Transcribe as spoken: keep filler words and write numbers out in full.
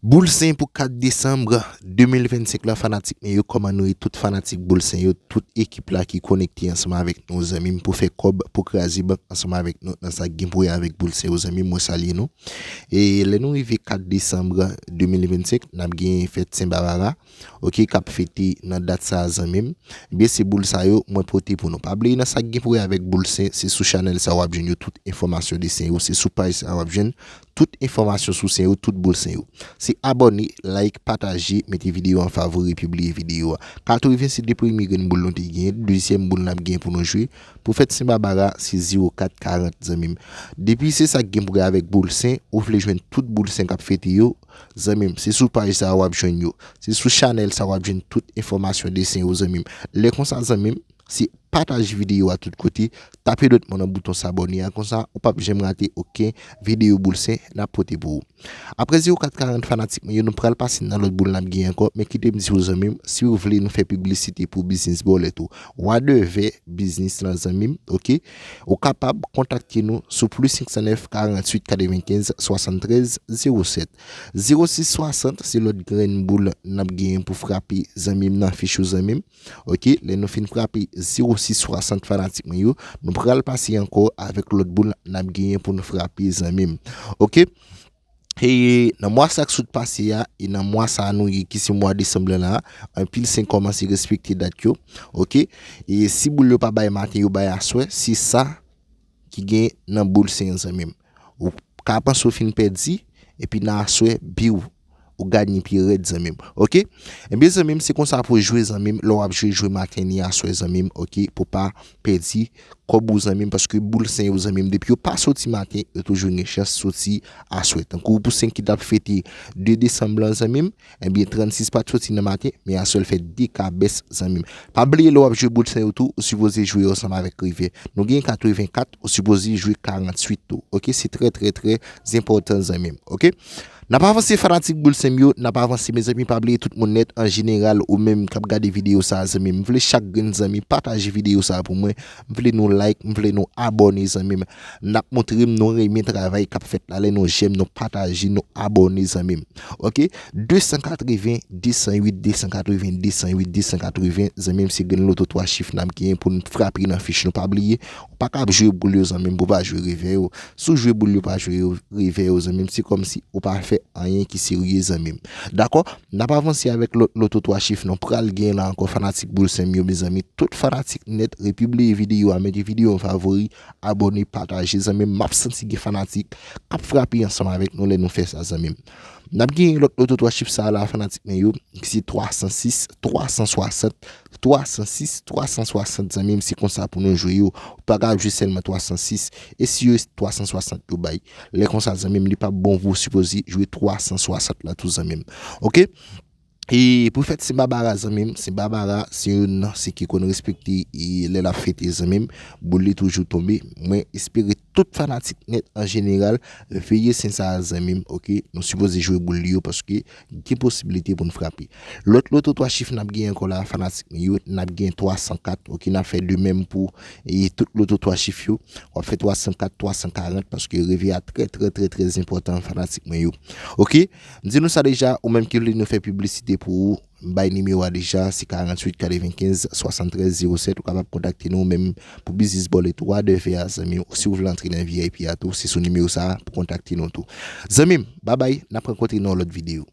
Boul Sen pou kat desanm de mil vennsenk la, fanatik mwen yo, kòman nou ye? Tout fanatik Boul Sen yo, tout ekip la ki konekte ansanm avèk nou, zanmi m, pou fè kòb, pou kraze bank ansanm avèk nou nan sa k gen pou wè avèk Boul Sen yo, zanmi m, mwen salye nou. E lè nou rive kat desanm de mil vennsenk, n ap gen fèt Sen Babara, oke, k ap fete nan dat sa a, zanmi m. Ebyen, se boul sa yo mwen pote pou nou. Pa bliye, nan sa k gen pou wè avèk Boul Sen, se sou chanèl sa w ap jwenn yo, tout enfòmasyon de Sen yo, se sou paj sa w ap jwenn tout enfòmasyon sou Sen yo, tout boul Sen yo. Se abòne, like, pataje, mete videyo an favori, pibliye videyo a. Katreven se de premye grenn boul nou te gen, dezyèm boul n ap gen pou nou jwe. Pou fèt Sen Babara, se zewo kat karant, zanmi m. Depi se sa k gen pou wè avèk Boul Sen, ou vle jwenn tout boul Sen k ap fete yo, zanmi m, se sou paj sa a w ap jwenn yo. Se sou chanèl sa a w ap jwenn tout enfòmasyon de Sen yo, zanmi m. Lè konsa, zanmi m, se pataje videyo a tout kote, tape dwèt mwen nan bouton sabòne a, konsa ou p ap janm rate okenn videyo Boul Sen n ap pote pou ou. Apre zewo kat karant, fanatik mwen yo, nou pral pase nan lòt boul n ap gen ankò, men kite m di w, zanmi m, si w vle nou fè piblisite pou biznis bòlèt ou, wadèvè biznis lan, zanmi m, oke, ou kapab kontakte nou sou plis senk san nèf, karant uit, katrevenkenz, swasanntrèz, zewo sèt. Zewo sis swasant se lòt grenn boul n ap genyen pou frape, zanmi m, nan fich ou, zanmi m. Oke, lè nou fin frape zewo sis swasant, fanatik mwen yo, nou pral pase ankò avèk lòt boul n ap genyen pou nou frape, zanmi m. Oke? E nan mwa sa k sot pase a, e nan mwa sa a nou ye, ki se mwa desanm lan la, anpil Sen kòmanse respekte dat yo. Oke? E si boul yo pa bay maten, yo bay aswè, se sa ki gen nan boul Sen an, zanmi m. Ou ka panse w fin pèdi, epi nan aswè, biw, ou ganye pi rèd, zanmi m. Oke? Ebyen, zanmi m, se konsa pou jwe, zanmi m. Lè w ap jwe, jwe maten ni aswè, zanmi m, oke? Pou pa pèdi kòb ou, zanmi m, paske boul Sen yo, zanmi m, depi yo pa soti maten, yo toujou gen chans soti aswè. Tankou pou Sen ki t ap fete de desanm lan, zanmi m, ebyen, trannsis pa t soti nan maten, men aswè l fè de kabès, zanmi m. Pa bliye, lè w ap jwe boul Sen yo tou, ou sipoze jwe yo ansanm avèk revè. Nou gen katrevenkat, ou sipoze jwe karant uit tou. Oke, se trè, trè, trè enpòtan, zanmi m. Oke? N ap avanse, fanatik Boul Sen m yo, n ap avanse, mezanmi, pa bliye tout moun nèt an jeneral, ou menm k ap gade videyo sa a, zanmi m. M vle chak grenn zanmi pataje videyo sa a pou mwen. M vle nou like, m vle nou abòne, zanmi m. N ap montre m nou renmen travay k ap fèt la, lè nou jèm, nou pataje, nou abòne, zanmi m. Oke? De san katreven, de san uit, de san katreven, de san uit, de san katreven, zanmi m, se grenn loto twa chif n ap genyen pou n frape nan fich nou. Pa bliye, ou pa ka ap jwe boul yo, zanmi m, pou w pa jwe revè yo. Si w jwe boul yo, pa jwe yo, revè yo, zanmi m, se kòmsi ou pa fè anyen ki serye, zanmi m. Dakò? N ap avanse avèk lòt loto twa chif nou pral gen la ankò, fanatik Boul Sen m yo, mezanmi. Tout fanatik nèt, repibliye videyo a, mete videyo an favori, abòne, pataje, zanmi m. M ap santi gen fanatik k ap frape ansanm avèk nou lè nou fè sa, zanmi m. N ap gen lòt loto twa chif sa a la, fanatik mwen yo, ki se twa san sis, twa san swasant, twa san sis, twa san swasant, zanmi m, se konsa pou nou jwe yo. Ou pa ka ap jwe sèlman twa san sis. E si yo twa san swasant yo bay? Lè konsa, zanmi m, li p ap bon pou w sipoze jwe twa san swasant la tou, zanmi m. Oke? E pou fèt Sen Babara, zanmi m, Sen Babara se youn nan Sen ki konn respekte, e lè l ap fete, zanmi m, boul li toujou tonbe. Mwen espere tout fanatik nèt an jeneral veye Sen sa a, zanmi m, oke? Nou sipoze jwe boul li yo paske gen posiblite pou n frape. Lòt loto twa chif n ap gen ankò la, fanatik mwen yo, n ap gen twa san kat, oke? N ap fè de menm pou, e tout loto twa chif yo. W ap fè twa san kat, twa san karant, paske revè a trè, trè, trè, trè enpòtan, fanatik mwen yo. Oke? M di nou sa deja, ou menm ki vle nou fè piblisite pou ou, m bay nimewo a deja, se karant uit, katrevenkenz, swasanntrèz, zewo sèt. Ou kapab kontakte nou menm pou biznis bòlèt ou a de fè a, zanmi m. Si w vle antre nan V I P a tou, se sou nimewo sa a pou kontakte nou tou. Zanmi m, babay, n ap rankontre nan yon lòt videyo.